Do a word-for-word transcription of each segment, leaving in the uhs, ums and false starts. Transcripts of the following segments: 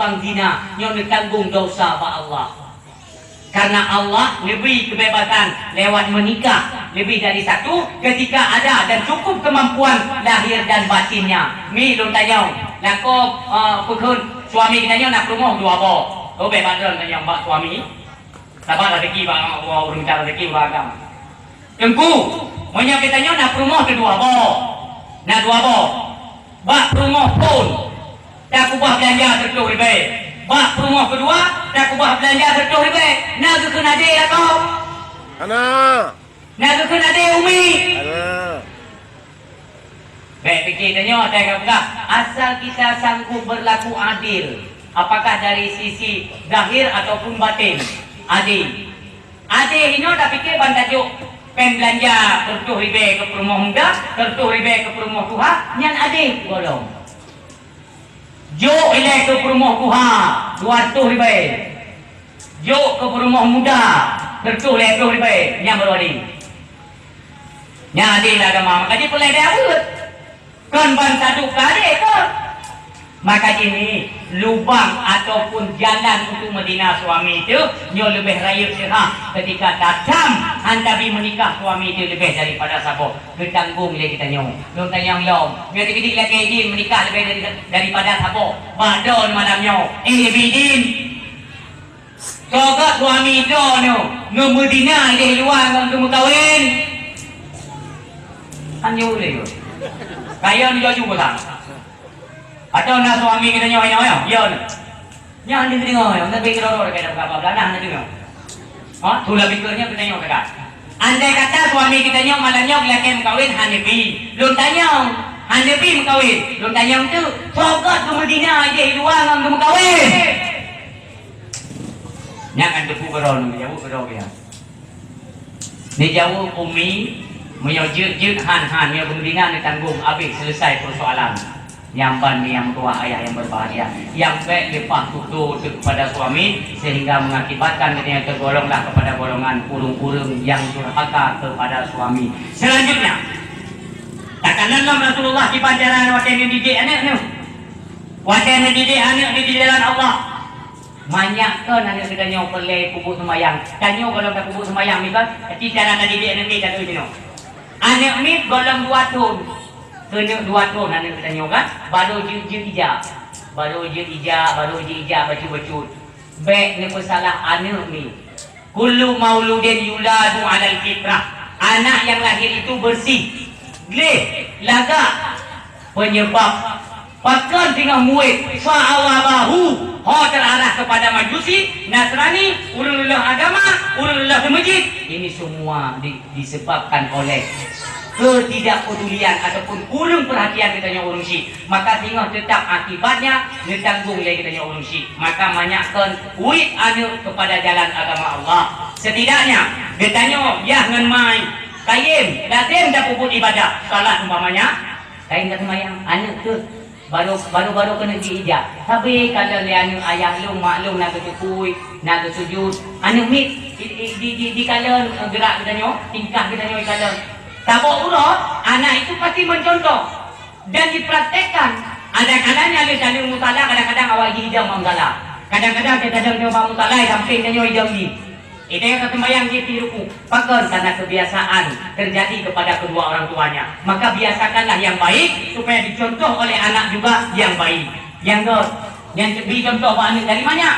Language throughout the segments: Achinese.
Ureuëng zina nyoe neutanggong dosa bak Allah. Karena Allah neubri keubebasan lewat meunikah lebih dari satu ketika ada dan cukup kemampuan lahir dan batinnya. Mi lôn tanyong, lakoe, eh, peukheun suami geutanyoe na peurumoh dua boh. Robek bak droe tanyong bak suami. Saban rezeki bak Allah, ureuëng cari rezeki ureuëng agam. Teungku, meunyoe geutanyoe na peurumoh keudua boh, na dua boh. Bak peurumoh phon, takeubah beulanja sireutoh ribèe. Bak peurumoh keudua, takeubah beulanja sireutoh ribèe. Na geukheun adé lakoe? Hana. Na geukheun adé umi? Hana. Bèk pike tanyoe, asai ka peugah, asal kita sanggup berlaku adil, apakah dari sisi zahir ataupun batin, adil. Adil inoe tapike ban tajok péng beulanja sireutoh ribèe keu peurumoh muda, sireutoh ribèe keu peurumoh tuha, nyan adil gohlom. Jok ilèe keu peurumoh tuha dua reutôh ribèe. Jok keu peurumoh muda sireutoh lhèe plôh ribèe, nyan baru adil. Nyan adil agama, maka jipeureulèe deuh. Kon ban saduka adé kon. Maka jih lubang ataupun jalan untuk meuzina suami teuh nyoe leubeh rayeuk teuh ha ketika tatam han tabi meunikah suami teuh leubeh daripada saboh. Geutanggong lé geutanyoe. Lôn tanyong lom, nyoe dikeue lakèe idin meunikah leubeh dari, daripada saboh. Bak droeneuh malam nyoe, eh, leubeh idin. Soe gét suami droeneuh ngon meuzina idéh luwa ngon geumeukawen? Kan jeuet lé. Kayôn jaju peugah. Atau na suami geutanyoe inoe, ya? Ya, na. Nyan hana deungoe, ya. Nabi keudroe-droe kaya buka bablah, nah, hana deungoe. Ha, tu lebih kurangnya geutanyoe kata. Andai kata suami geutanyoe malam nyoe geulakèe meukawen, hana bi. Lôn tanyong, hana bi meukawen. Lôn tanyong tu, soe gét geumeuzina idéh luwa ngon geumeukawen? Nyan kan teupeu keudroe, neujaweueb keudroe biasa. Neujaweueb umi, meunyoe jeuet-jeuet han-han, meunyoe geumeudina neutanggong, habéh selesai persoalan. Nyang ban nyang meutuwah ayah yang berbahagia, nyang bèk leupah tutoe teuh kepada suami sehingga mengakibatkan geutanyoe tergolonglah kepada golongan ureuëng-ureuëng yang durhaka kepada suami. Selanjutnya, takalon lom Rasulullah kiban cara watèe neudidik aneuk neuh. Watèe neudidik aneuk neuh di jalan Allah. Manyak kon aneuk geutanyoe peureulèe peubuet seumayang. Tanyoe gohlom tapeubuet seumayang miseue, tapi cara tadidik aneuk miet tanyoe jinoe. Aneuk miet gohlom dua thon, keuneuk dua thon aneuk geutanyoe kan, barô jeuet-jeuet ija. Barô jeuet ija, barô jeuet ija bacut-bacut. Bèk neupeusalah aneuk miet. Kullu mauludin yuladu 'alal fitrah. Anak yang lahir itu bersih, gleh, lagak. Penyebab pakon teungoh muet, fa abawahu, ho terarah kepada Majusi, Nasrani, ureuëng leuleuh agama, ureuëng leuleuh meuseujid. Ini semua di-, disebabkan oleh ketidakpedulian ataupun kurang perhatian geutanyoe ureuëng syiek. Maka singoh teutap akibatnya neutanggong lé geutanyoe ureuëng syiek. Maka manyak kon uet aneuk kepada jalan agama Allah. Setidaknya geutanyoe yah ngon mai kayém lazem tapeubuet ibadah, salat umpamanya, kayém ka seumayang, aneuk teuh baru, baru, baru keuneuk jiija. Sabe kalon lé aneuk ayah lôn, mak lôn na geuteupui, na geusujut. Aneuk miet di, di, di, di, dikalon, eh, gerak geutanyoe, tingkah geutanyoe dikalon. Saboh uroe anak itu pasti mencontoh. Dan dipraktekkan. Kadang-kadang nyan lé tanyoe musala, kadang-kadang awak jih idong bak musala. Kadang-kadang teuh kadang nyoe bak musala, sampéng tanyoe idong jih. Idong ka seumayang jih pih ruku. Pakon? Karena kebiasaan terjadi kepada kedua orang tuanya. Maka biasakanlah yang baik supaya dicontoh oleh anak juga yang baik. Nyang dot, nyang bri contoh bak aneuk dari manyak.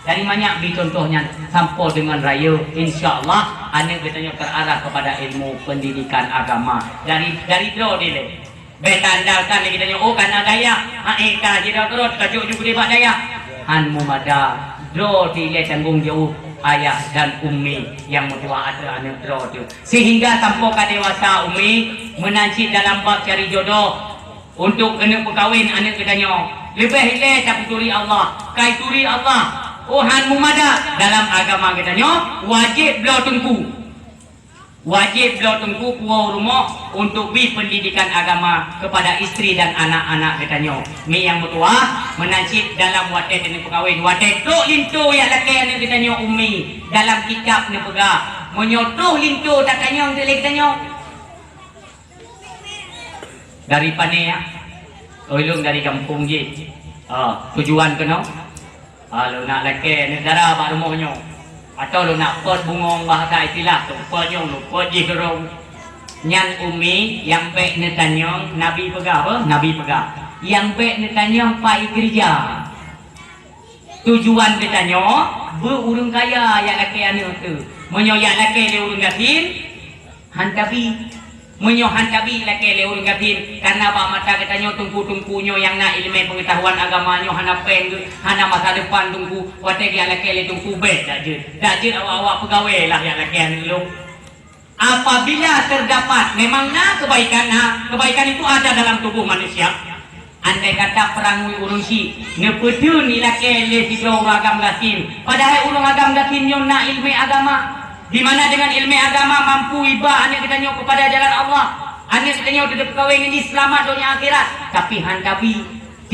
Dari manyak bri contoh nyan sampoe deungon rayeuk, insya Allah aneuk geutanyoe terarah kepada ilmu pendidikan agama. Dari, dari droe dilèe. Bèk taandalkan lé geutanyoe, oh, kana dayah, ha, eh, ka jidong keurot, ka jok ju keudeh bak dayah. Han mumada, droe dilèe tanggong jaweueb ayah dan ummi nyang meutuwah ateueh aneuk droe teuh. Sehingga sampoe ka dewasa ummi, meunan cit dalam bab cari jodoh untuk keuneuk peukawen aneuk geutanyoe, leubeh ilèe tapeuturi Allah, kai turi Allah, oh, han mumada dalam agama geutanyoe, wajéb bloe teungku. Wajéb bloe teungku puwoe rumoh untuk bri pendidikan agama kepada istri dan anak-anak geutanyoe. Mi nyang meutuwah, meunan cit dalam watèe keuneuk peukawen, watèe trok linto jak lakèe aneuk geutanyoe ummi, dalam kitab neupeugah, meunyoe troh linto tatanyong teuh lé geutanyoe. Dari pané, ya? Oh, ulôn dari gampông jih. Ah, tujuan keunoe? Ah, lôn nak lakée aneuk dara bak rumoh nyoe. Atawa lôn nak peuet bungöng, bahasa istilah, lôn peuet nyoe, lôn peuet jih keudroe. Nyan umi nyang bék neutanyong, Nabi peugah, apa? Nabi peugah, nyang bék neutanyong pat keureuja. Tujuan geutanyoe, beu ureuëng kaya jak lakée aneuk teuh. Meunyoe jak lakée lé ureuëng gasien, han tabi. Meunyoe han tabi lakée lé ureuëng gasien, kareuna bak mata geutanyoe teungku-teungku nyoe nyang na iéleumé peungeutahuan agama nyoe hana péng geuh, hana masa depan teungku, watée geujak lakée lé teungku bék dak jeuet. Dak jeuet awak-awak peugawée lah jak lakée aneuk lôn. Apabila terdapat, memang na kebaikan, na kebaikan itu ada dalam tubuh manusia. Andai kata peurangui ureuëng syiek, neupeutheun ilakée lé sidroe ureuëng agam gasien, padahai ureuëng agam gasien nyoe na iéleumé agama, di mana dengan iéleumé agama mampu iba aneuk geutanyoe kepada jalan Allah. Aneuk geutanyoe teutap kawin ini selamat donya akhirat, tapi han tabi.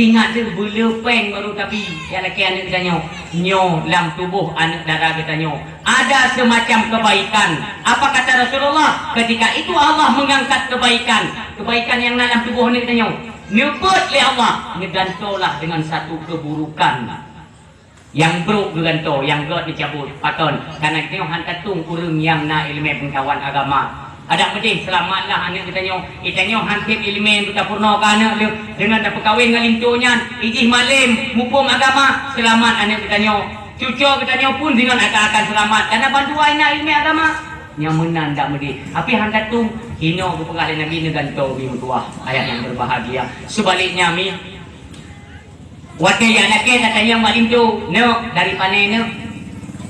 Singat deuh beuleu péng barô tabi, jak lakée aneuk geutanyoe. Nyoe lam tuboh aneuk dara geutanyoe ada semacam kebaikan. Apa kata Rasulullah? Ketika itu Allah mengangkat kebaikan. Kebaikan nyang na lam tuboh aneuk geutanyoe neupeuet lé Allah, neugantolah dengan satu keburukan. Nyang brok geugantoe, nyang gét neucabot. Pakon? Kareuna geutanyoe han tatong ureuëng nyang na iéleumé peungeutahuan agama. Adak meudeh, seulamatlah aneuk geutanyoe. Geutanyoe han sép iéleumé untuk tapeurunoe keu aneuk leuh deungon tapeukawén ngon linto nyan. Ijih malém, muphom agama, seulamat aneuk geutanyoe. Cucoe geutanyoe pun deungon akan-akan seulamat, kareuna bandua na iéleumé agama. Nyang meunan dak meudeh. Tapi han tatong, inoe geupeugah lé Nabi neugantoe mi meutuwah, ayah nyang berbahagia. Sebaliknya mi, watée jak lakée tatanyong bak linto, "Neuk, dari pané neuk?"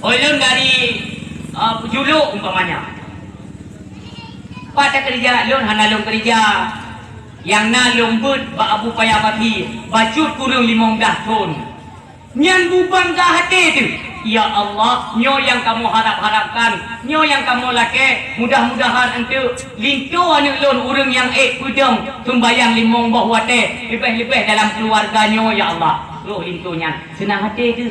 "Oh, lôn dari, eh, Juluk," umpamanya. "Pat takeurija?" "Lôn hana lôn keurija. Nyang na lôn beuet bak Abu Paya Pati, bacut kureueng limong blaih thon." Nyan beubangga até teuh. Ya Allah, nyoe nyang kamoe harab-harabkan, nyoe nyang kamoe lakée, mudah-mudahan eunteuk linto aneuk lôn ureuëng nyang ék peudong seumbayang limong boh watée, leubeh-leubeh dalam keuluwarga nyoe, ya Allah. Roh linto nyan seunang até teuh.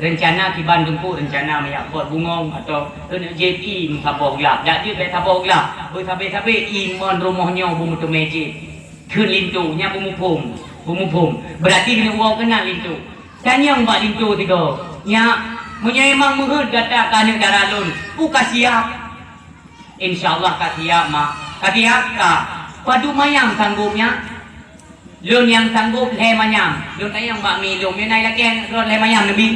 Reuncana kiban teungku, reuncana meujak peuet bungöng atawa keuneuk J P meusaboh glah. Jak jeuet bék saboh glah, beusabe-sabe iman rumoh nyoe beumeuteumé jih. Kheun linto, nyan beumuphom, beumuphom. Beurati keuneuk woe keunan linto. Tanyong bak linto sigoe, "Nyak, meunyoe memang meuheuet gata keu aneuk dara lôn, peue ka siap?" "Insya Allah ka siap, Mak." "Ka siap ka? Padum mayam sanggôp, Nyak?" "Lôn nyang sanggôp lhée mayam." Lôn tanyong bak mi lôn, "Meunyoe na ilakée droe lhée mayam, neubi?"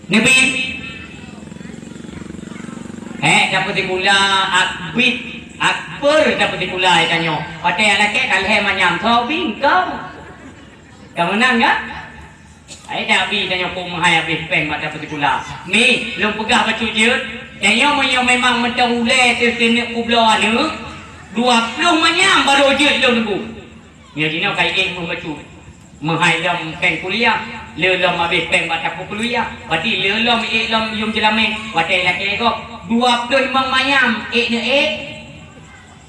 "Neubi." Hék, tapeusikula, akbit, akpeur tapeusikula, tanyoe. Watée ilakée ka lhée mayam, soe bi engkau? Ka meunang ka? Hai dak bi tanyoe kok meuhai habéh péng bak tapeusikula. Mi, lôn peugah bacut jeuet, tanyoe meunyoe memang mantong ulée teuh keuneuk peubloe aneuk, dua ploh manyam barô jeuet lôn teungku. Nyoe jinoe ka ék meuh bacut. Meuhai lom péng kuliah, le lom habéh péng bak tapeukuliah. Berarti le lom ék lom yum jeulamé, watée ilakée gob, dua ploh limong manyam ék neuék.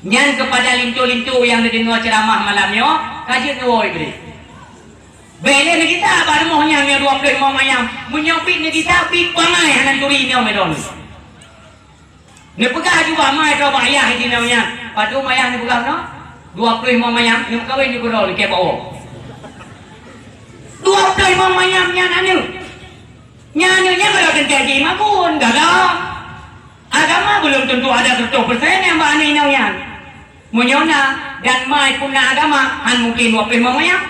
Nyan keupada linto-linto nyang neudeungoe ceuramah malam nyoe, ka jeuet neuwoe Iblih. Bék lé neugisa bak rumoh nyan nyoe dua ploh limong manyam. Meunyoe pih neugisa, pih bangai hana turi nyoe meudon. Neupeugah aju bak ma droe bak ayah jinoe nyan. Padum ayah neupeugah nyoe? Dua ploh limong manyam, neumeukawen ju keudroe likée bak woe. Dua ploh limong manyam nyan aneuk. Nyan aneuk nyan kalau teuntée jimagun, gaga. Agama belum tentu ada seratus persen nyang bak aneuk inong nyan. Meunyoe na, dan mai pun na agama, han mungken dua ploh limong manyam.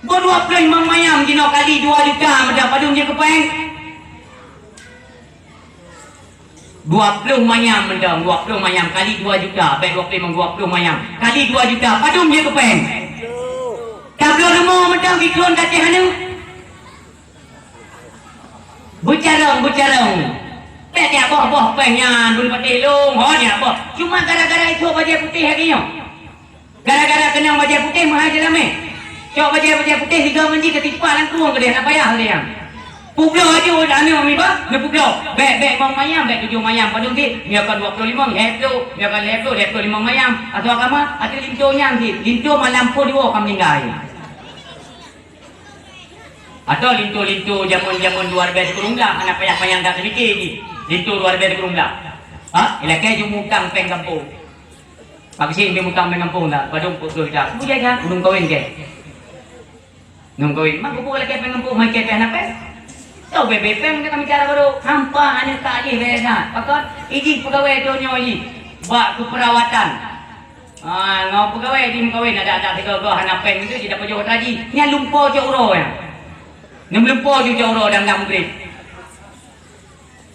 Bak dua ploh limong manyam jinoe kali dua juta, meudah padum jeuet keu péng? Dua ploh manyam mantong, dua ploh manyam kali dua juta, bék dua ploh limong, dua ploh manyam kali dua juta, padum jeuet keu péng? Tabloe rumoh mantong, jikheun ka teuh aneuk. Beucarông, beucarông. Bék tiap boh-boh péng nyan, beupatéh lông, ho tiap boh. Cuma gara-gara icok bajée putéh lagée nyoe. Gara-gara keunong bajée putéh meuhai jeulamé. Cok bajée-bajée putéh sigoe ngon jih teutimpa lam krueng keudeh, hana payah lé nyan. Peubloe aju aneuk mi bah, neupeubloe. Bék, bék limong manyam, bék tujoh manyam, padum cit? Meunyoe kon dua ploh limong, lhée ploh. Meunyoe kon lhée ploh, lhée ploh limong manyam. Ateueh agama, ateueh linto nyan cit. Linto malam phon diwoe ka meuninggai. Atau linto-linto jameun-jameun dua ribèe sikureueng blah, hana payah manyang that seumiké jih. Linto dua ribèe sikureueng blah. Ha? Ilakée jimutang péng gampông. Pak Keuchik mutang péng gampông dah, padum peuet ploh juta. Bujai kan? Ulôn kawén kèe. Ulôn kawén. Mak geupeu ilakée péng gampông, mai kèe péng hana péng. Tahu bebe peng kami cara baru. Hampa aneuk tak jih bebe that. Pakon? Ijih pegawai donya jih. Bak keuperawatan. Ah, ngon pegawai di meukawen ada-ada tiga-tiga hana peng tu, jih dapat jaweueb raji. Nyan lumpo cok uroe nyan. Nyan lumpo ju cok uroe dang-dang mugrib.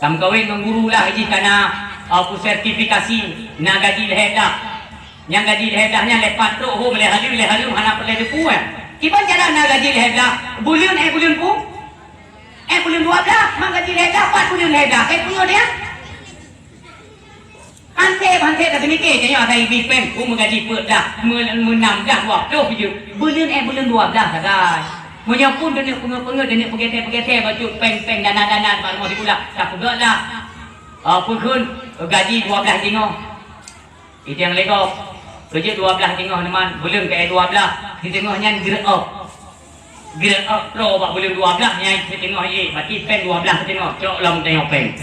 Ka meukawen ngon guru lah jih kana, ah, sertifikasi na gaji lhèe blah. Nyang gaji lhèe blah nyan lhèe pat trok hom lhèe hari, lhèe hari hana peureulèe teupeu, eh. Kiban cara na gaji lhèe blah? Buleuen, eh, buleuen pu? Eh, buleuen dua blah, mang gaji lhèe blah, pat buleuen lhèe blah. Kai peue dia? Hanseb, hanseb ka teumike, tanyoe asai bipeng, u meugaji peuet blah, meu-, meunam blah, dua ploh jeuet. Buleuen, eh, buleuen dua blah sagai. Meunyoe pun keuneuk peungeut-peungeut, keuneuk peugètè-peugètè bacut peng-peng dana-dana bak rumoh sikula, ka peugöt lah. Ah, peukheun gaji dua blah teungoh. Itang lé gob. Keujeuet dua blah teungoh neuman, buleuen keu dua blah, di teungoh nyan greuop. Greuop troh bak buleuen dua blah nyan, di teungoh ié, berarti peng dua blah teungoh, cok lom teungoh peng.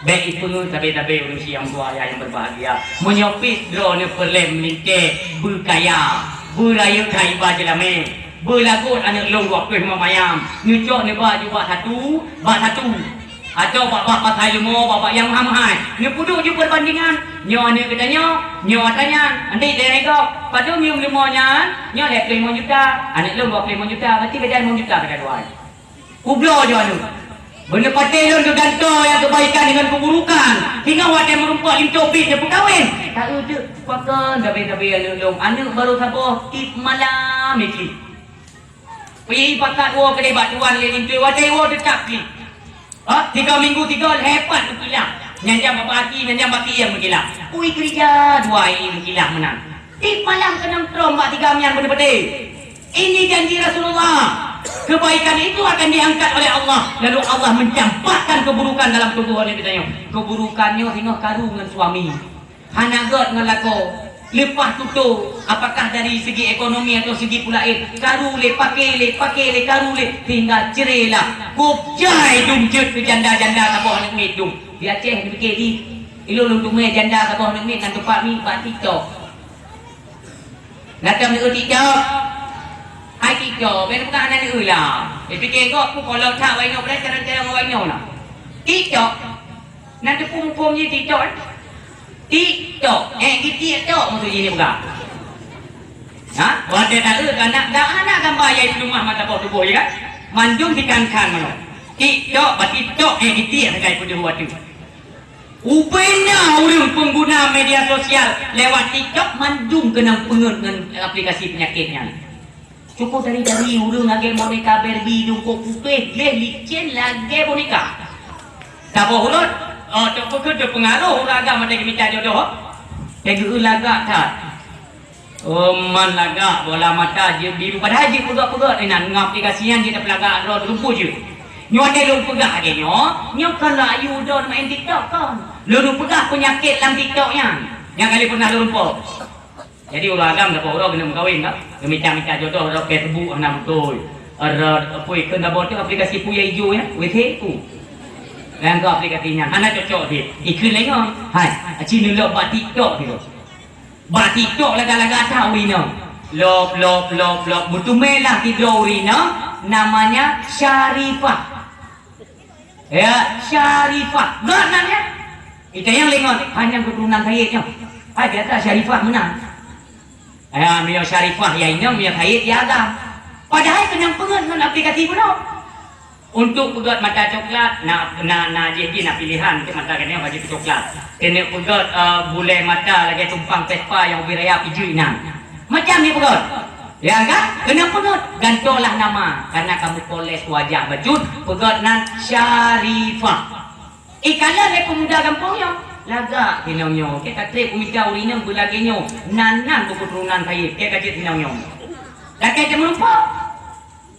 Bèk ipeungeut sabe-sabe ureueng syiah meutuah ayah nyang berbahagia. Meunyoe pih droeneuh peureulèe meulintèe, beukaya, beurayeuk that iba jeulamèe, beulagot aneuk lôn dua ploh limong mayam, neucok neuba ju bak satu, bak satu. Atau bak-bak pasai leumo, bak-bak nyang meuhai-meuhai. Neupeuduek ju peubandingan. Nyoe aneuk geutanyoe, nyoe atra nyan. Nanti lhèe gob, padum yuem leumo nyan, nyoe lhèe ploh limong juta. Aneuk lôn dua ploh limong juta, berarti beda limong juta beda dua. Kubloe ju aneuk. Beuneupatéh lôn geugantoe nyang keubaikan deungon keuburukan. Singoh watèe meurumpok linto pih neupeukawen. Taeu teuk pakon sabe-sabe aneuk lôn. Aneuk barô saboh tiep malam jih. Pih pakat woe keudeh bak tuan lé linto, watèe woe teutap jih. Ha, tiga minggu tiga lhèe pat meukilah. Nyan nyang bak aki, nyan nyang bak kiyém meukilah. Ui keurija dua ié meukilah meunan. Tiep malam keunong trom bak tiga mian beuneupatéh. Ini janji Rasulullah. Kebaikan itu akan diangkat oleh Allah, lalu Allah mencampakkan keburukan dalam tubuh aneuk geutanyoe. Keburukan nyoe singoh karu ngon suami. Hana göt ngon lakoe. Leupah tutoe, apakah dari segi ekonomi atau segi peulaén, karu lé, paké lé, paké lé, karu lé, sehingga cerai lah. Kok jai dum jeuet keu janda-janda saboh aneuk miet dum. Di Aceh, di Bukit, di, ilôn lôn teumé janda saboh aneuk miet nan teumpat mi bak TikTok. Nah, tam neu TikTok. Hai TikTok, bèk peugah hana neu lah. Dipike gob pun kolot that wai nyoe, bèk carông-carông wai nyoe nah. TikTok. Nan teupeu muphom jih TikTok, eh? TikTok. Eh, di TikTok maksud jih ni peugah. Ha? Watèe taeu ka na, ka na gamba yai peuleumah mata boh tuboh, ya kan? Mandum dikan-kan manoe. TikTok, ba TikTok, eh, di tik sagai peudeuh watèe. Ubena ureueng pengguna media sosial lewat TikTok mandum keunong peungeut ngon aplikasi peunyakét nyan. Cukup dari-dari ureueng lagèe boneka Barbie, dungkot putéh, gleh licén lagèe boneka. Saboh uroe, oh, tok peukeuh teupeungaroh ureueng agam watèe geumita jodoh. Teugeue lagak that. Oh, man lagak bola mata jeuet biru, padahai jeuet peugöt-peugöt inan ngon aplikasi nyan jeuet tapeulagak droe teurumpu jeuet. Nyoe watèe lôn peugah lagèe nyoe, nyoe kon lôn ayue droe main TikTok kon. Lôn peugah peunyakét lam TikTok nyan. Nyang kali pernah lôn rumpok. Jadi ureueng agam saboh uroe keuneuk meukawen ka, geumita-mita jodoh rot Facebook hana beutôi. Rot apui kheun saboh tu aplikasi Puya Ijo nyan, W T U. Nyang tu aplikasi nyan hana cocok cit. Ikheun lé ngon, hai, aci neulok bak TikTok gitu. Bak TikTok lagak-lagak that ureueng inong. Lop, lop, lop, lop. Meuteumé lah sidroe ureueng inong, namanya Syarifah. Ya, Syarifah. Göt nan nyan. Ita nyang lé ngon, hanya keturunan Said nyoe. Hai, biasa Syarifah meunan. Ya, meunyoe Syarifah ya inong, meunyoe Said ya agam. Padahai keunong peungeut ngon aplikasi bunoe. Untuk peugöt mata coklat, na, na, na jih, jih na pilihan untuk mata geutanyoe bagi coklat. Keuneuk peugöt, eh, bulèe mata lagèe tumpang Vespa nyang ubit raya pijeuet inan. Macam ni peugöt. Ya kan? Keuneuk peugöt, gantoe lah nama. Karena kamoe poles wajah bacut, peugöt nan Syarifah. Ikalon lé peumuda gampông nyoe. Lagak inong nyoe. Kèe ka trép peumita ureueng inong beulagèe nyoe. Nan-nan beuketurunan Said. Kèe ka jeuet inong nyoe. Lakèe teumeureumpok.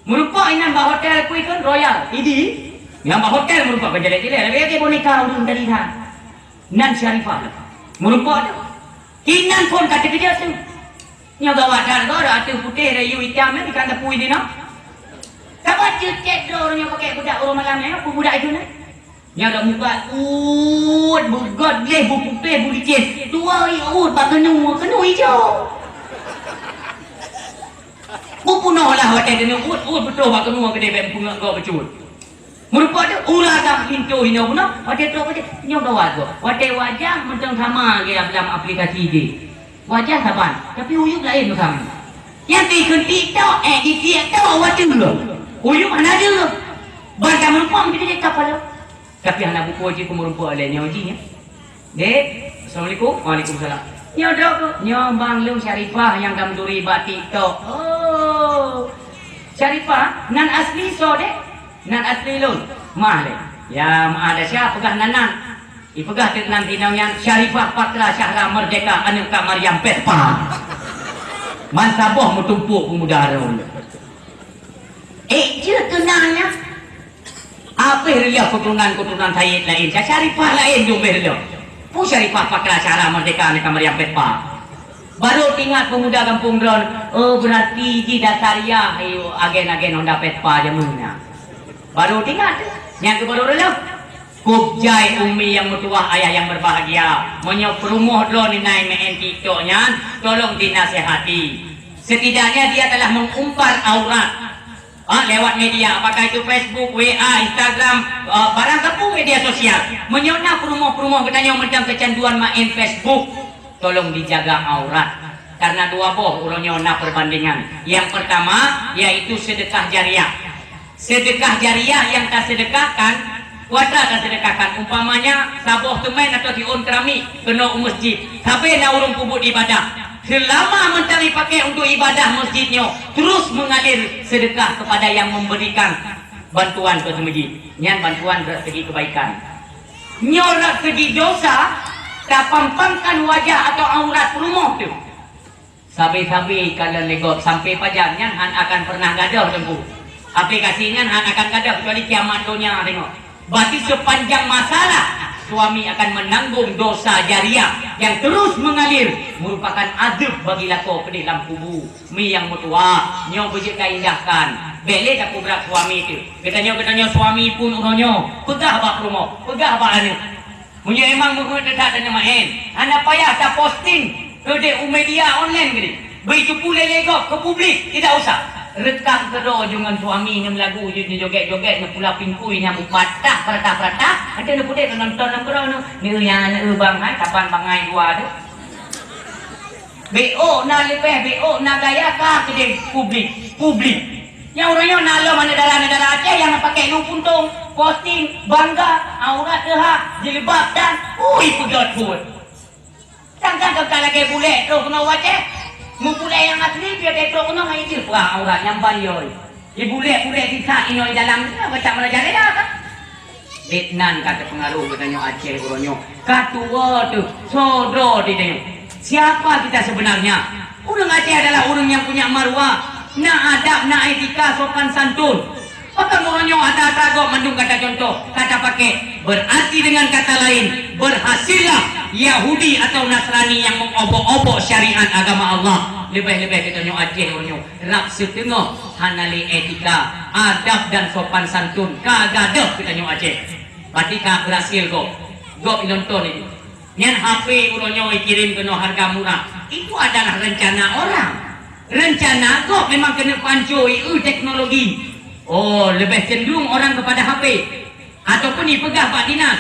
Meurumpok inan bak hotel peue kheun Royal, idi. Nyang bak hotel meurumpok kon jalek-jalek, lagèe boneka ureueng tadi that. Nan Syarifah. Meurumpok tu. Inan phôn ka teukeujot tu. Nyoe gawat that, gawat ateueh putéh, rayu itam, eh, ikan tepui di noh. Saban ceucet droe ureueng nyang pakai budak uroe malam nyan, peue budak itu nyan? Nyan lom muka uet, beugöt gleh, beuputéh, beulicén. Dua ié uet bak keunoe, keunoe ijo. Beupunoh lah watèe keunoe uet, uet beutôi bak keunoe keudeh bèk peungeuet gob bacut. Meurupa teuh ulah gam pintoe hinoe bunoe, watèe trok watèe nyoe gawat gob. Watèe wajah mantong sama lagèe lam aplikasi jih. Wajah saban, tapi uyueb laén meusaman. Nyang dikeuntik tok, eh, ditiek tok, watèe uyueb hana deuh. Ban tameurumpok meuteujak kapal. Tapi hana bukon jih peumeurumpok lé nyoe jih, ya. Dek, assalamualaikum. Waalaikumsalam. Nyoe dok, nyoe bang lôn Syarifah nyang ka meuturi bak TikTok. Oh. Syarifah, nan asli soe, Dek? Nan asli lôn. Mah lé. Ya, meu'ah desya peugah nan nan. Ipeugah teuk nan inong nyan Syarifah Patra Syahra Merdeka aneuk Kak Maryam Petpa. Man saboh meutumpôk peumuda droe. Eh, jeuet keu nan nyan. Abéh reuloh keuturonan-keuturonan Sayyid laén, Syarifah laén jeuet abéh reuloh. Peue Syarifah Patra Syahra Merdeka aneuk Kak Maryam Petpa. Baru teuingat peumuda gampông droen, oh, beurati jih dasariah, ayo, agen-agen Honda Vespa jameun nyan. Baru teuingat, nyang keu baru reuloh. Kub jai umi nyang meutuwah, ayah nyang berbahagia. Meunyoe peurumoh droen inan meu'en TikTok nyan, tolong dinasihati. Setidaknya dia telah mengumbar aurat. Ah, lewat media, apakah itu Facebook, W A, Instagram, ah, barang sapeue media sosial. Meunyoe na peurumoh-peurumoh geutanyoe mantong keucanduan main Facebook, tolong dijaga aurat. Karena dua boh uroe nyoe na perbandingan. Yang pertama, yaitu sedekah jariah. Sedekah jariah yang tasedekahkan, kuatra tasedekahkan. Umpamanya, saboh teumèn atau siôn keramik keunoe u masjid. Sabe na ureueng peubuet ibadah. Seulama mantong dipakai untuk ibadah masjid nyoe, terus mengalir sedekah kepada yang memberikan bantuan keu masjid. Nyan bantuan dari segi kebaikan. Nyoe dari segi dosa, tapampangkan wajah atau aurat peurumoh teuh. Sabe-sabe ikalon lé gob sampai pajan nyan han akan pernah gadôh teungku. Aplikasi nyan han akan gadôh kecuali kiamat donya tengok. Berarti sepanjang masalah, suami akan menanggung dosa jariah yang terus mengalir, merupakan azab bagi lakoe keudeh lam kubu. Mi nyang meutuwah, nyoe beujeuet taindahkan. Bèk lé tapeuberat suami teuh. Geutanyoe-geutanyoe suami pun uroe nyoe, peugah bak peurumoh, peugah bak aneuk. Meunyoe emang meuheuet that tanyoe maén, hana payah taposting keudeh u media online keudeh. Beuicupu lé-lé gob keu publik, tidak usah. Rekam keudroe ju ngon suami neumeulagu, ju neujogét-jogét, neupula pingkui nyang mupatah, peratah-peratah, até neupeudeh neunonton lam keudroe neu, neu ya, neu bang hai, saban bangai dua tu. Beuôk na leubeh, beuôk na gaya ka keudeh publik, publik. Nyang uroe nyoe na lom aneuk dara-aneuk dara Aceh nyang pakai lueng puntông, posting, bangga, aurat teuhah, jilbab dan, ui, peugöt buet. Sangka-sangka lagèe bulèk trok keunoe u Aceh. Meubulèk nyang asli, pih lagèe trok keunoe ngon ijih peurah aurat nyang ban yôi. Ibulèk-bulèk sisat inoe dalam, keucak meurajalela ka. Dek nan ka teupeungaruh geutanyoe Aceh uroe nyoe. Ka tuwoe teuh, soe droe di tanyoe. Siapa kita sebenarnya? Ureueng Aceh adalah ureueng nyang punya maruah, na adab, na etika, sopan santun. Pakon uroe nyoe atra-atra gob mandum gata contoh, gata pakai. Berarti dengan kata lain, berhasillah Yahudi atau Nasrani yang mengobok-obok syariat agama Allah. Leubeh-leubeh geutanyoe Aceh uroe nyoe. Rab siteungoh hana lé etika, adab dan sopan santun ka gadôh geutanyoe Aceh. Berarti ka berhasil gob. Gob inonton itu. Nyan H P uroe nyoe ikirém keunoe harga murah. Itu adalah rencana orang. Rencana gob memang keuneuk pancô ié teknologi. Oh, leubeh cenderung orang kepada H P. Ataupun ipeugah bak dinas.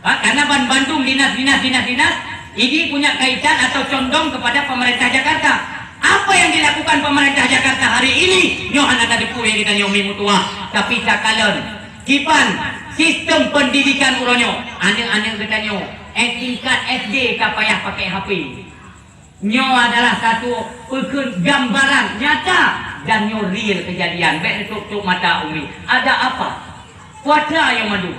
Ha, karena ban bandum dinas, dinas, dinas, dinas, ini punya kaitan atau condong kepada pemerintah Jakarta. Apa yang dilakukan pemerintah Jakarta hari ini, nyoe hana tateupeue lé geutanyoe mi meutuwah, tapi takalon. Kiban sistem pendidikan uroe nyoe, aneuk-aneuk geutanyoe, eh, tingkat S D ka payah pakai H P. Nyoe adalah satu peukeuet gambaran nyata dan nyoe real kejadian. Bèk neutup-tup mata umi. Ada apa? Kuatra nyang mandum.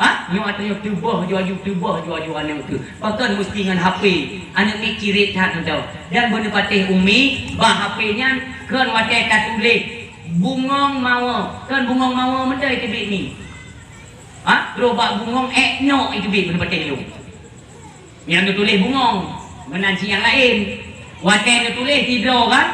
Ha? Nyoe ata nyoe teuboh ju aju, teuboh ju aju aneuk teuh. Pakon meusti ngon H P. Aneuk miet cirét that nyoe. Dan beuneupatéh umi, bak H P nyan kon watèe tatuléh bungong mawe. Kon bungong mawe meuntèe teubiet mi. Ha? Trok bak bungong èk nok teubiet beuneupatéh lôn. Nyang neutuléh bungong, meunan cit nyang laén. Watèe neutuléh sidroe kan,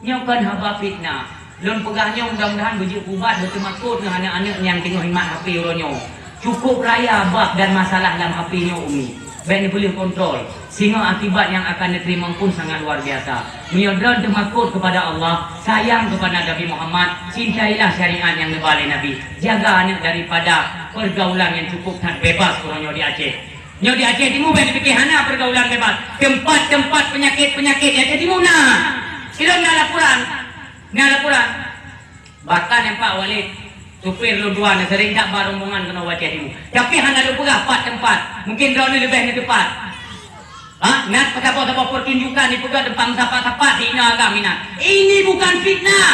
nyoe kon haba fitnah. Lôn peugah nyoe mudah-mudahan beujeuet ubat beuteumakot ngon aneuk-aneuk nyang teungoh imat H P uroe nyoe. Cukup raya bab dan masalah lam H P nyoe, umi. Bék neupeuleueh kontrol, singoh akibat nyang akan neuteurimong pun sangat luar biasa. Meunyoe droe teumakot keupada Allah, sayang keupada Nabi Muhammad, cintailah syariat nyang neuba lé Nabi. Jaga aneuk daripada peurgaulan nyang cukup that bebas uroe nyoe di Aceh. Nyoe di Aceh Timu bék neupike hana peurgaulan bebas. Teumpat-teumpat peunyakét-peunyakét di Aceh Timu na. Ilôn na laporan. Na laporan. Bahkan nyang Pak Walid, supir lôn dua na sering that ba rombongan keunoe u Aceh Timu. Tapi hana lôn peugah pat teumpat. Mungkin droeneuh leubeh neuteupat. Ha? Na saboh-saboh pertunjukan dipeugah teumpat meusapat-sapat di inoe agam inan. Ini bukan fitnah.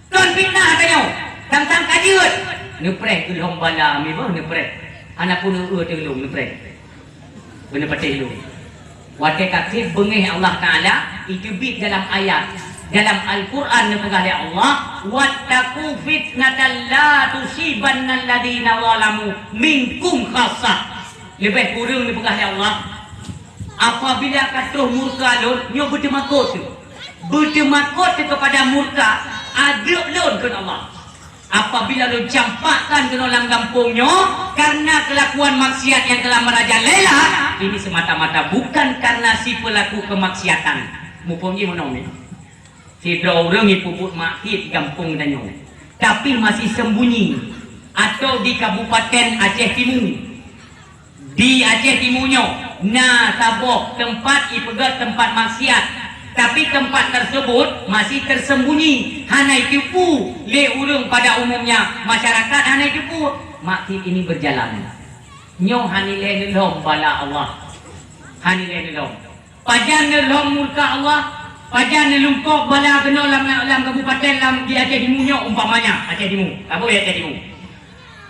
Kon fitnah tanyoe. Tang-tang ka jeuet. Neupreh geulhom bala mi boh neupreh. Hana pun eu-eu teulông neupreh. Beuneupatéh lôn. Watée ka treb beungéh Allah Taala, iteubiet dalam ayat, dalam Al-Quran neupeugah lé Allah, "Wattaqu fitnatan la tusibanna alladziina zalamu minkum khassah." Leubeh kureueng neupeugah lé Allah, apabila ka troh murka Lôn, nyoe beuteumakot teuh. Beuteumakot teuh keupada murka adeuek Lôn kheun Allah. Apabila lôn campakkan keunoe lam gampông nyoe karena kelakuan maksiat yang telah merajalela, ini semata-mata bukan karena si pelaku kemaksiatan. Muphom jih meunoe nyoe. Sidroe ureuëng ipeubuet maksiat di gampông tanyoe, tapi masih sembunyi atau di Kabupaten Aceh Timu. Di Aceh Timu nyoe na saboh teumpat ipeugét teumpat maksiat, tapi teumpat tersebut masih tersembunyi, hana iteupeue lé ureuëng pada umumnya, masyarakat hana iteupeue. Maksiat ini berjalan. Nyoe hana ilée neulhom bala Allah. Hana ilée neulhom. Pajan neulhom murka Allah, pajan neulungkok bala keunoe lam, lam kabupaten lam di Aceh Timu nyoe, umpamanya Aceh Timu, saboh Aceh Timu.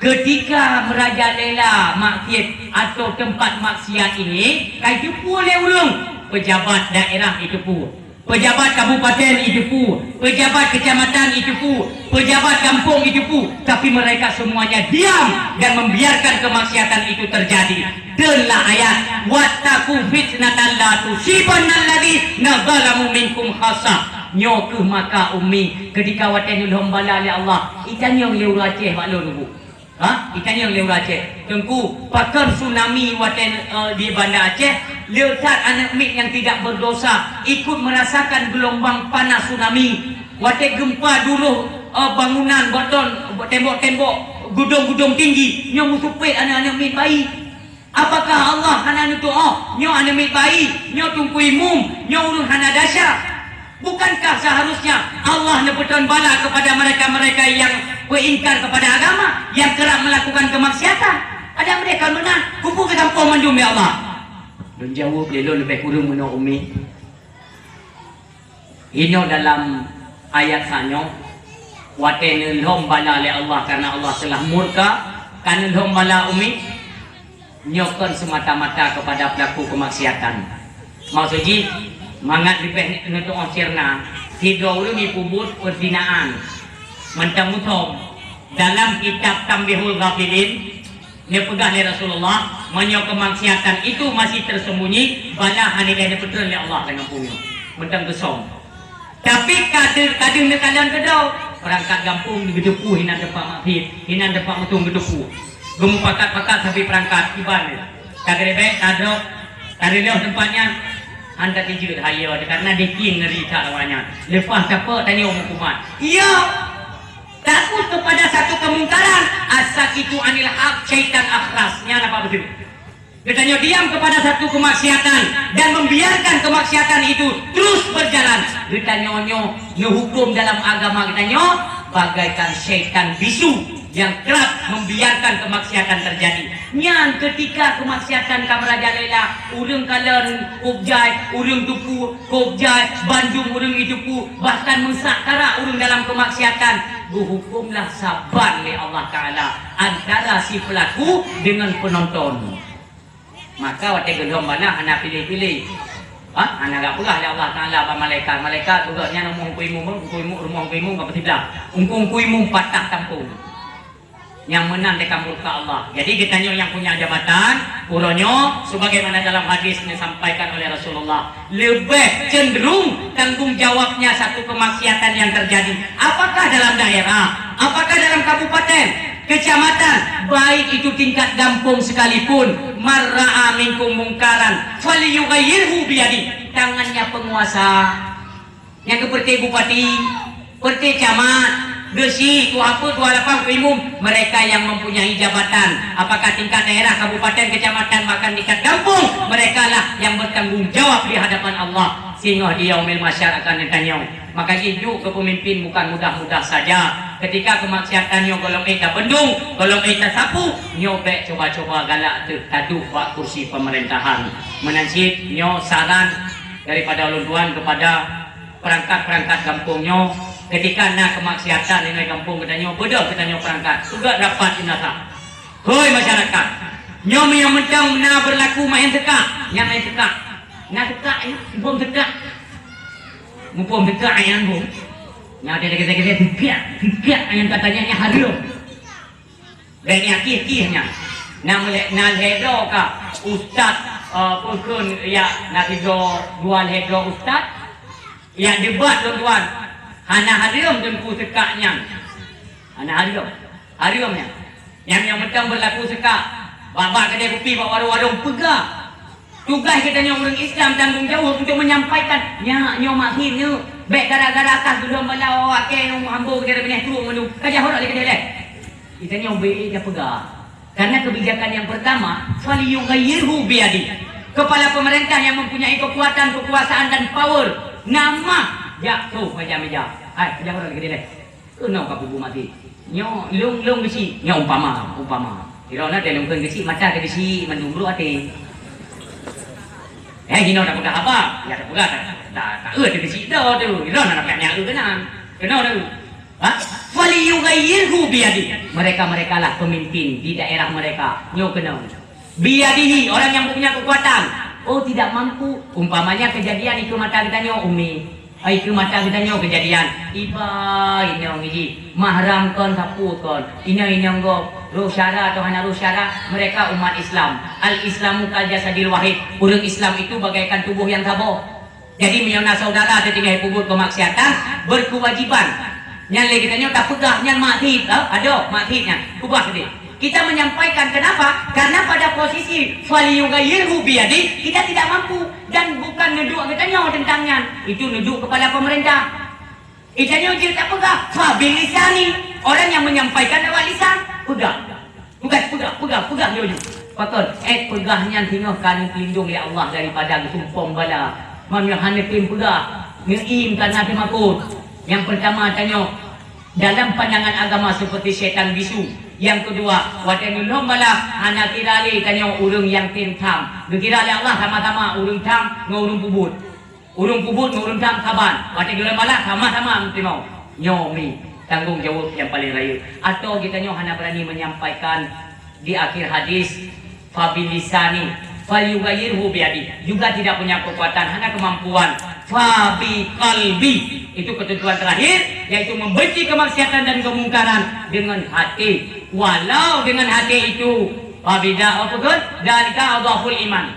Ketika merajalela maksiat atau tempat maksiat ini, ka iteupeue lé ureuëng, pejabat daerah iteupeue, pejabat kabupaten iteupeue, pejabat kecamatan iteupeue, pejabat gampông iteupeue, tapi mereka semuanya diam dan membiarkan kemaksiatan itu terjadi. Deunlah ayat, "Wattaqu fitnatan la tusibanna alladziina zalamu minkum khassah." Nyoe kheueh maka ummi, ketika watée neulhom bala lé Allah, itanyong lé ureuëng Aceh bak lôn, Bu. Ha? Itanyong lé ureuëng Aceh, "Teungku, pakon tsunami watée, eh, di Banda Aceh, le that aneuk miet nyang tidak berdosa ikut merasakan gelombang panas tsunami? Watée gempa duroh, eh, bangunan, bak ton, tembok-tembok, gedong-gedong tinggi, nyoe meusupet aneuk-aneuk miet bayi." Apakah Allah hana neutuoh? Nyoe aneuk miet bayi, nyoe teungku imum, nyoe ureuëng hana desya. Bukankah seharusnya Allah neupeutrön bala kepada mereka-mereka yang beingkar kepada agama, yang kerap melakukan kemaksiatan? Ada mereka meunan, kubu keusampôh mandum ya Allah. Lôn jaweueb lé lôn leubeh kureueng meunoe ummi. Inoe dalam ayat sanyoe, watée neulhom bala lé Allah karena Allah telah murka, ka neulhom bala ummi, nyoe kon semata-mata kepada pelaku kemaksiatan. Maksud jih, mangat leubeh neutuoh sirna, sidroe ureuëng jipeubuet perzinaan. Mantong mutom, dalam kitab Tanbihul Ghafilin, neupeugah lé Rasulullah, meunyoe kemaksiatan itu masih tersembunyi, bala hana ilée neupeutrön lé Allah lam gampông nyoe. Mantong geusöm. Tapi ka deuh, ka deuh neukalon keudroe, peurangkat gampông geuteupeue hinan teumpat maksiat, hinan teumpat meutueng geuteupeue. Geumupakat-pakat sabe peurangkat, iban lé. Tagrebek, tadrop, tareulôh teumpat nyan, han ka tijeuet hayeue, karena diking ngeri that awaknyan. Leupah tapeuet tanyoe meukumat. Iya! Takut kepada satu kemungkaran, as-sakitu anil haq syaitan akhras. Nyan apa beutôi? Geutanyoe diam kepada satu kemaksiatan dan membiarkan kemaksiatan itu terus berjalan. Geutanyoe nyoe neuhuköm dalam agama geutanyoe bagaikan syaitan bisu yang kerap membiarkan kemaksiatan terjadi. Nyan ketika kemaksiatan ka merajalela, ureuëng kalon kôb jai, ureuëng teupeue kôb jai, bandum ureuëng jiteupeue, bahkan meusak karak ureuëng dalam kemaksiatan, geuhukömlah saban lé Allah Taala antara si pelaku dengan penonton. Maka watée geulhom bala hana piléh-piléh. Ha? Hana geupeugah lé Allah Taala bak malaikat, "Malaikat, peugah nyan rumoh Teungku Imum, Teungku Imum, rumoh Teungku Imum ka beusiblah. Teungku, Teungku Imum patah tampông." Nyang meunan teuka murka Allah. Jadi geutanyoe nyang punya jabatan, uroe nyoe, sebagaimana dalam hadis neusampaikan oleh Rasulullah, leubeh cenderung tanggung jawabnya satu kemaksiatan yang terjadi. Apakah dalam daerah? Apakah dalam kabupaten? Kecamatan, baik itu tingkat gampông sekalipun, "Man ra'a minkum mungkaran, falyughayyirhu biyadih." Tangannya penguasa. Nyang keu peureté bupati, peureté camat, geuchik, tuha peuet, tuha lapang, imum, mereka yang mempunyai jabatan, apakah tingkat daerah, kabupaten, kecamatan, bahkan tingkat gampông, merekalah yang bertanggung jawab di hadapan Allah. Singoh di Yaumil Mahsyar akan neutanyong. Maka jih duek keu peumimpin bukan mudah-mudah saja. Ketika keumaksiatan nyoe gohlom ék tabendong, gohlom ék tasapu, nyoe bék cuba-cuba galak teuh taduek bak kursi peumeurintahan. Meunan cit nyoe saran daripada ulôn tuan kepada peurangkat-peurangkat gampông nyoe, ketika na keumaksiatan inong gampông geutanyoe, beudôh geutanyoe peurangkat, peugét rapat di meunasah. Hôi masyarakat, nyoe meunyoe mantong na beurlaku maén seukak, nyan maén seukak. Na seukak, eh, muphom seukak. Muphom seukak, eh, nyan, bông. Nyan, dia kata-kata, seukak, seukak, nyang katanya, nyan hareuem. Bék nyan kih-kih nyan. Na meulé-, na lhèe droe ka ustaz, eh, peue kheun, ya, na sidroe dua lhèe droe ustaz, ya, debat lôn tuan. Hana hareuem teungku seukak nyan. Hana hareuem. Hareuem nyan. Nyang, nyang mantong beurlaku seukak. Bak-bak keudè kupi, bak warong-warong, peugah. Tugaih geutanyoe ureueng Islam tanggong jaweueb untuk menyampaikan, nyak nyoe maksud nyoe, bék gara-gara kah geulom bala awak kèe nyang hambô geutanyoe binéh truek mandum, ka jak horot lé keudéh lé. Geutanyoe beu ék tapeugah. Karena kebijakan yang pertama, "Falyughayyirhu biyadih." Kepala pemerintah yang mempunyai kekuatan, kekuasaan dan power, na mah jak troh meja-meja. Hai, ka jak horot lé keudéh lé. Keunoe ka peubuet maté. Nyoe lôn, lôn geuchik. Nyoe umpama, umpama. Sidroe na teuh lôn kheun geuchik, mata teuh geuchik, mandum brôk até. Eh, jinoe tapeugah haba, ya tapeugah, ta, ta, ta, eh, teuh geuchik droe teuh. Sidroe na dapat nyan, eh, keunan. Keunoe teuh. Ha? "Falyughayyirhu biyadih." Mereka-merekalah pemimpin di daerah mereka. Nyoe keunoe. Biyadihi, orang yang punya kekuatan. Oh, tidak mampu. Umpamanya kejadian ikeu mata geutanyoe, Umi. Ai, ikeu mata geutanyoe kejadian. Iba inong jih, mahram kon, sapeue kon. Inong-inong gob, roh syara atau hana roh syara, mereka umat Islam. Al-Islamu kal jasadil wahid. Ureueng Islam itu bagaikan tubuh yang saboh. Jadi, meunyoe na saudara teutinggai peubuet keumaksiatan, berkewajiban. Nyan lé geutanyoe tapeugah nyan maksiet, eh? Adoh, maksiet nyan. Ubah deh. Kita menyampaikan, kenapa? Karena pada posisi "falyughayyirhu biyadih", kita tidak mampu. Dan bukan neuduek geutanyoe tentang nyan. Itu neuduek kepala pemerintah. Geutanyoe jeuet tapeugah, "Fa bilisani." Orang yang menyampaikan lewat lisan. Peugah. Peugah, peugah, peugah, peugah nyoe. Pakon, ék peugah nyan singoh ka neupeulindong lé Allah daripada geusumpong bala. Meunyoe hana tem peugah, neuiem ka na teumakot. Nyang peurtama tanyoe, dalam pandangan agama seperti setan bisu. Nyang keudua, watée neulhom bala hana kira lé tanyoe ureuëng nyang tem tham. Geukira lé Allah sama-sama ureuëng tham ngon ureuëng peubuet. Ureuëng peubuet ngon ureuëng tham saban, watée geulhom bala sama-sama meuteurimong. Nyoe mi tanggong jaweueb nyang paleng rayeuk. Atau geutanyoe hana beurani menyampaikan di akhir hadis, "Fa bilisani, falyughayyirhu biyadi." Juga tidak punya kekuatan, hana kemampuan. "Fa biqalbi." Itu ketentuan terakhir, yaitu membenci kemaksiatan dan kemungkaran dengan hati. Walau dengan hati itu, "Fa bida-," apa tu? "Dzalika adhaful iman."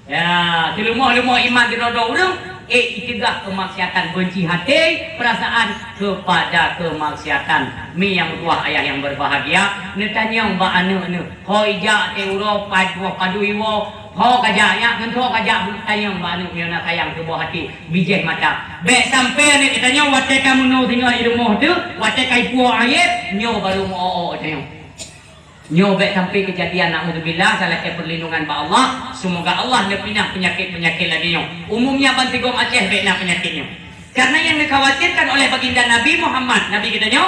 Ya, teuleumah-leumah iman di droe-droe ureuëng, ék icegah keumaksiatan, beunci até, peurasaan keupada keumaksiatan. Mi nyang meutuwah ayah nyang berbahagia, neutanyong bak aneuëk neuh, "Ho ijak até uroe, pad-, padub iwoe, ho kajak nyak, ngon ho kajak?" Tanyong bak aneuëk meunyoe na sayang teuboh até, bijéh mata. Bék sampoe aneuëk geutanyong watée ka meunoe singoh i rumoh teuh, watée ka ipuwoe ayeb, nyoe barô meu-o-o tanyong. Nyoe bék sampoe keujadian, naudzubillah, salakée peurlindungan bak Allah. Seumoga Allah neupinah peunyakét-peunyakét lagée nyoe. Umumnya bansigom Aceh bék na peunyakét nyoe. Karena yang dikhawatirkan oleh baginda Nabi Muhammad, Nabi geutanyoe,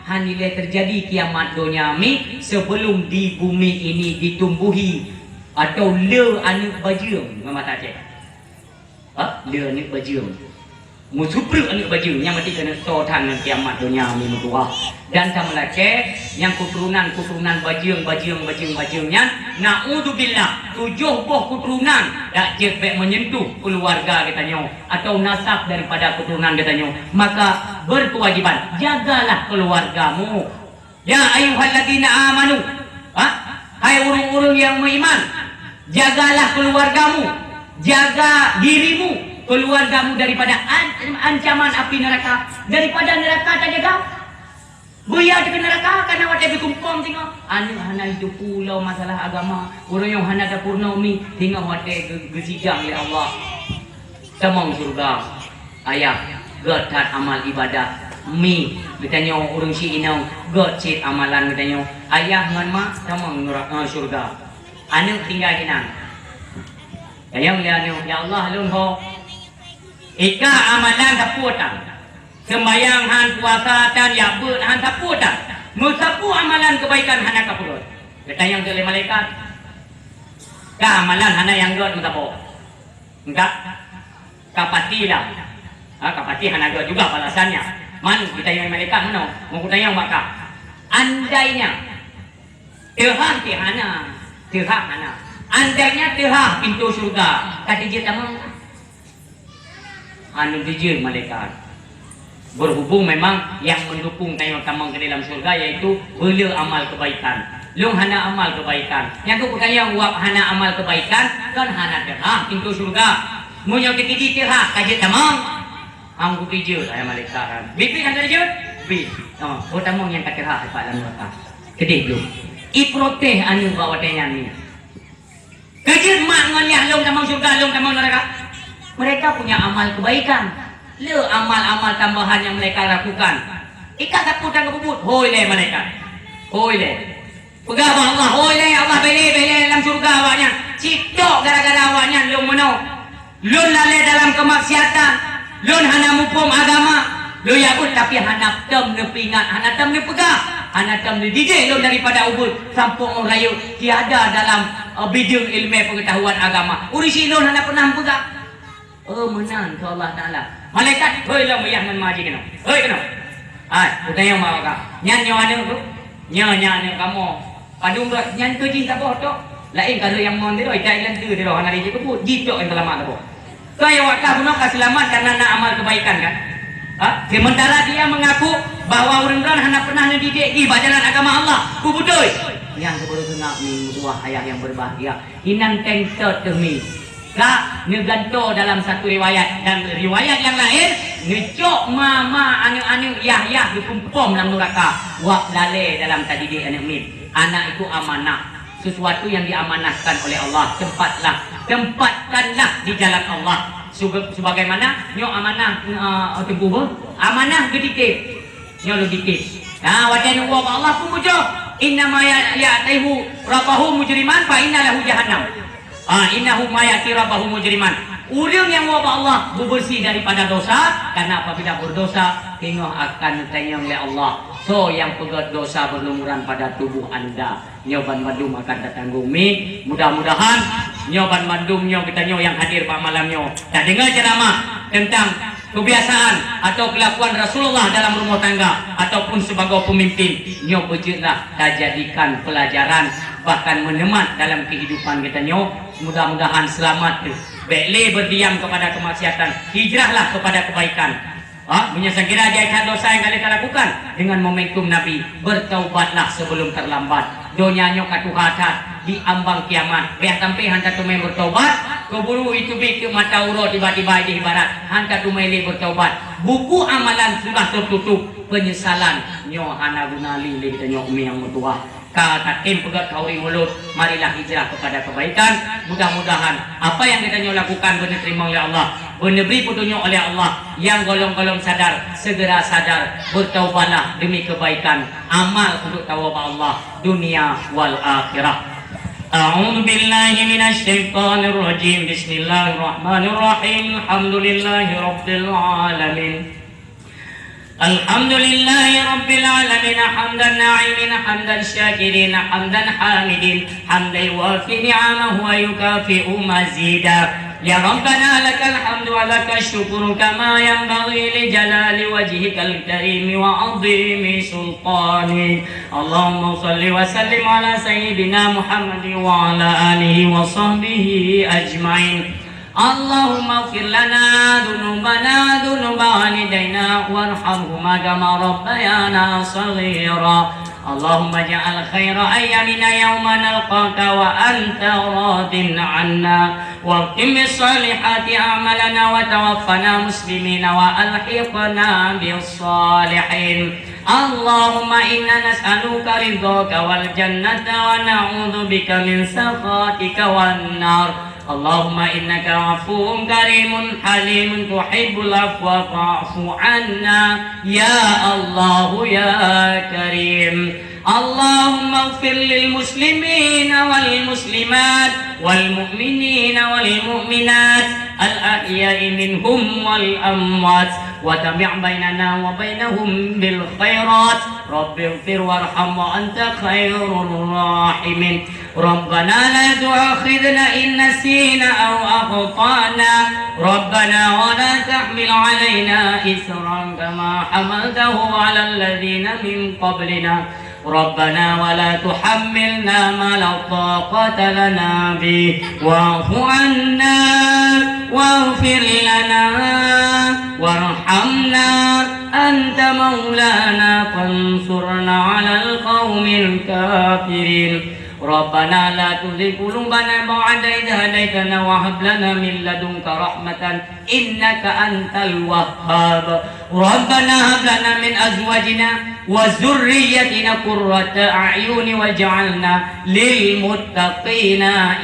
han ilée teujadi kiamat donya mi sebelum di bumi ini ditumbuhi atau le aneuëk bajeueng, ngon mata Aceh. Ha? Le aneuëk bajeueng. Meuseupreuek aneuëk bajeueng, nyan maté keuneuk toe that ngon kiamat donya mi meutuwah. Dan tameulakée nyang keuturonan-keuturonan bajeueng, bajeueng, bajeueng, bajeueng nyan, naudzubillah, tujoh boh keuturonan dak jeuet bék meunyentuh keuluwarga geutanyoe atau nasab daripada keuturonan geutanyoe. Maka beukeuwajiban, jagalah keuluwargamu. Ya ayyuhalladzina amanu, ha? Hai ureuëng-ureuëng nyang meuiman, jagalah keuluwargamu, jaga dirimu, keuluwargamu daripada an-, ancaman api neuraka, daripada neuraka tajaga. Beuya teuh keu neuraka, kana watée geukumpong singoh. Aneuëk hana jiteupeue lom masalah agama, ureuëng nyang hana tapeurunoe mi, singoh watée geu-, geusidang lé Allah. Tamong syeuruga. Ayah, gét that amal ibadah. Mi, geutanyoe ureuëng si inong, gét cit amalan geutanyoe. Ayah ngon mak, tamong nura-, eh, syeuruga. Aneuëk tinggai inan. Tanyong lé aneuëk, "Ya Allah, lôn ho." Ika amalan sapeue tan. Seumbayang han, puasa tan, jak beuet han, sapeue tan. Meusapeue amalan keubaikan hana kapeugét. Geutanyong lé malaikat. Ka amalan hana nyang gét meusapeue. Enggak. Ka pasti lah. Ha, ka pasti hana gét juga balasannya. Man, geutanyong malaikat meunoe. Meukutanyong bak ka. Andainya Teuhah ti hana, teuhah hana. Andainya teuhah pintoe syeuruga, ka teujeuet tamong? Hana teujeuet malaikat. Berhubung memang nyang meudukung tanyoe tamong keu dalam syeuruga, yaitu beu le amal keubaikan. Lôn hana amal keubaikan. Nyang keu peukayang wab hana amal keubaikan, kan hana teuhah pintoe syeuruga. Meunyoe teukeudi teuhah, ka jeuet tamong? Hang kuteujeuet, hai malaikat. Biet-biet hana teujeuet? Biet. Oh, oh tamong nyang ka teuhah bak lam neuraka. Keudeh lôn. Iprotes aneuëk bak watée nyan ni. Ka jeuet mak ngon yah lôn tamong syeuruga, lôn tamong neuraka. Mereka punya amal kebaikan. Le amal-amal tambahan yang mereka lakukan. Ika sapeue tan geupeubeuet, hôi lé malaikat. Hôi lé. Peugah bak Allah, "Hôi lé Allah, bèk lé, bèk lé lam syeuruga awaknyan. Cit tok gara-gara awaknyan lôn meunoe. Lôn lalée dalam keumaksiatan, lôn hana muphom agama, lôn jak beuet tapi hana tom neupeuingat, hana tom neupeugah, hana tom neudidik lôn daripada ubeuet sampoe 'oh rayeuk tiada dalam, eh, bideueng ileumèe peungeutahuan agama. Ureueng si lôn hana peunah neupeugah." Oh, meunan keu Allah Taala. Malaikat, "Hôi lom yah ngon ma jih keunoe. Hôi keunoe." Hai, kutanyong bak gata. Nyan nyoe aneuëk tu? Nyoe nyan aneuëk kamoe. Padum rot nyan keu jih saboh tok. Laén ka rhot nyang mon sidroe, itai lôn teu sidroe hana jih keubuet. Jih tok nyang seulamat saboh. Keu nyang awak ka bunoe ka seulamat karena na amal kebaikan kan? Ha? Sementara dia mengaku bahwa ureuëng droen hana peunah neudidik jih bak jalan agama Allah. Ku beutôi. Nyang keu beureuseungab ni meutuwah ayah yang berbahagia. Inan teng tot teuh mi. Ka neugantoe dalam satu riwayat, dan riwayat yang laén neucok ma-ma aneuëk-aneuëk yah-yah geukumpom lam nuraka. Wab lalée dalam tadidik aneuëk miet. Anak itu amanah. Sesuatu yang diamanahkan oleh Allah, tempatlah, tempatkanlah di jalan Allah. Sebe-, sebagaimana nyoe amanah, eh, teungku beuh, amanah geutitip. Nyoe lôn titip. Nah, watée neuwoe bak Allah pun bujôh. Innama ya-, ya'tihu rabbahu mujriman fa inna lahu jahannam. Ah, innahu may ya'ti rabbahu mujriman. Ureuëng nyang woe bak Allah beubeureuséh daripada dosa, karena apabila berdosa, teungoh akan neutanyong lé Allah, "Soe nyang peugét dosa berlumuran pada tubuh anda?" Nyoe banmandum akan tatanggong mi. Mudah-mudahan nyoe banmandum nyoe geutanyoe nyang hadir bak malam nyoe tadeungoe ceramah tentang kebiasaan atau kelakuan Rasulullah dalam rumah tangga ataupun sebagai pemimpin. Nyoe beujeuetlah tajadikan pelajaran, bahkan meuneumat dalam kehidupan geutanyoe. Mudah-mudahan selamat tu. Bèk lé berdiam kepada kemaksiatan, hijrahlah kepada kebaikan. Ha, meunyoe sekira jai that dosa nyang ka lheueh talakukan, dengan momentum Nabi, bertaubatlah sebelum terlambat. Donya nyoe ka tuha that, di ambang kiamat. Bèk sampai han tateumé bertaubat, keuburu iteubiet keu mata uroe tiba-tiba idéh barat, han tateumé lé bertaubat. Buku amalan sudah tertutup, penyesalan nyoe hana guna lé lé geutanyoe umi nyang meutuwah. Ka tatem peugét khauri mulut, marilah hijrah kepada kebaikan. Mudah-mudahan apa yang geutanyoe lakukan beuneuteurima oleh Allah, beuneubri peutunyok oleh Allah. Nyang golom-golom sadar, segera sadar, bertaubatlah demi kebaikan, amal untuk tawoe bak Allah, dunia wal akhirah. A'udzu billahi minasy syaithanir rajim. Bismillahirrahmanirrahim. Alhamdulillahi rabbil alamin. الحمد لله رب العالمين، حمد الناعمين، حمد الشاكرين، حمد الحامدين، حمدا يوافي نعمه ويكافئ مزيده. يا ربنا لك الحمد ولك الشكر كما ينبغي لجلال وجهك الكريم وعظيم سلطانك. اللهم صل وسلم على سيدنا محمد وعلى آله وصحبه أجمعين. اللهم اغفر لنا ذنوبنا ذنوب والدينا وارحمهما كما ربيانا صغيرا. اللهم اجعل خير أيامنا يوم نلقاك وأنت راض عنا، واختم بالصالحات أعمالنا، وتوفنا مسلمين، وألحقنا بالصالحين. اللهم إنا نسألك رضاك والجنة ونعوذ بك من سخطك والنار. اللهم إنك عفو كريم حليم تحب العفو فاعف عنا يا الله يا كريم. اللهم اغفر للمسلمين والمسلمات والمؤمنين والمؤمنات الأحياء منهم والأموات وتابع بيننا وبينهم بالخيرات. رب اغفر وارحم وأنت خير الراحمين. ربنا لا تؤاخذنا إن نسينا أو أخطأنا. ربنا ولا تحمل علينا إصرا كما حملته على الذين من قبلنا. ربنا ولا تحملنا ما لا طاقة لنا به واعف عنا واغفر لنا وارحمنا أنت مولانا فانصرنا على القوم الكافرين. ربنا لا تزغ قلوبنا بعد إذ هديتنا وهب لنا من لدنك رحمة إنك أنت الوهاب. ربنا هب لنا من أزواجنا وذريتنا قرة أعين واجعلنا للمتقين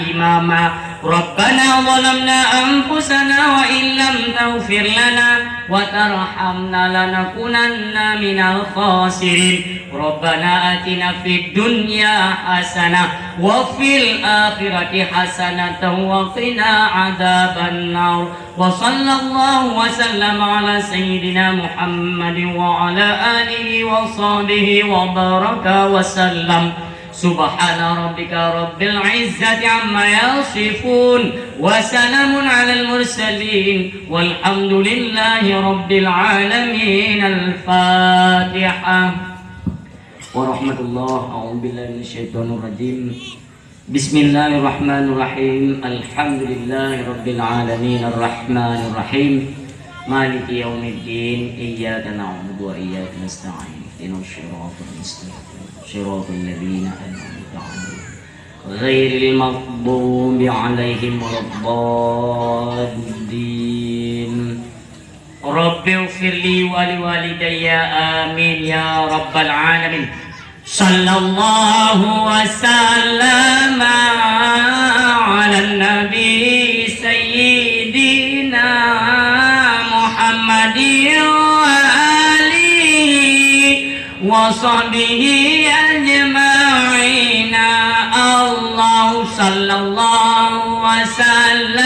إماما. ربنا ظلمنا أنفسنا وإن لم تغفر لنا وترحمنا لنكونن من الخاسرين. ربنا آتنا في الدنيا حسنة وفي الآخرة حسنة وقنا عذاب النار. وصلى الله وسلم على سيدنا محمد وعلى آله وصحبه وبارك وسلم. سبحان ربك رب العزة عما يصفون وسلام على المرسلين والحمد لله رب العالمين. الفاتحة. ورحمة الله. أعوذ بالله من الشيطان الرجيم. بسم الله الرحمن الرحيم. الحمد لله رب العالمين. الرحمن الرحيم. مالك يوم الدين. إياك نعبد وإياك نستعين. اهدنا الصراط المستقيم. صراط الذين أنعمت عليهم. غير المغضوب عليهم ولا الضالين. رب اغفر لي ولوالدي. آمين يا رب العالمين. صلى الله وسلم على النبي سيدنا محمد وآله وصحبه أجمعين. الله صلى الله وسلم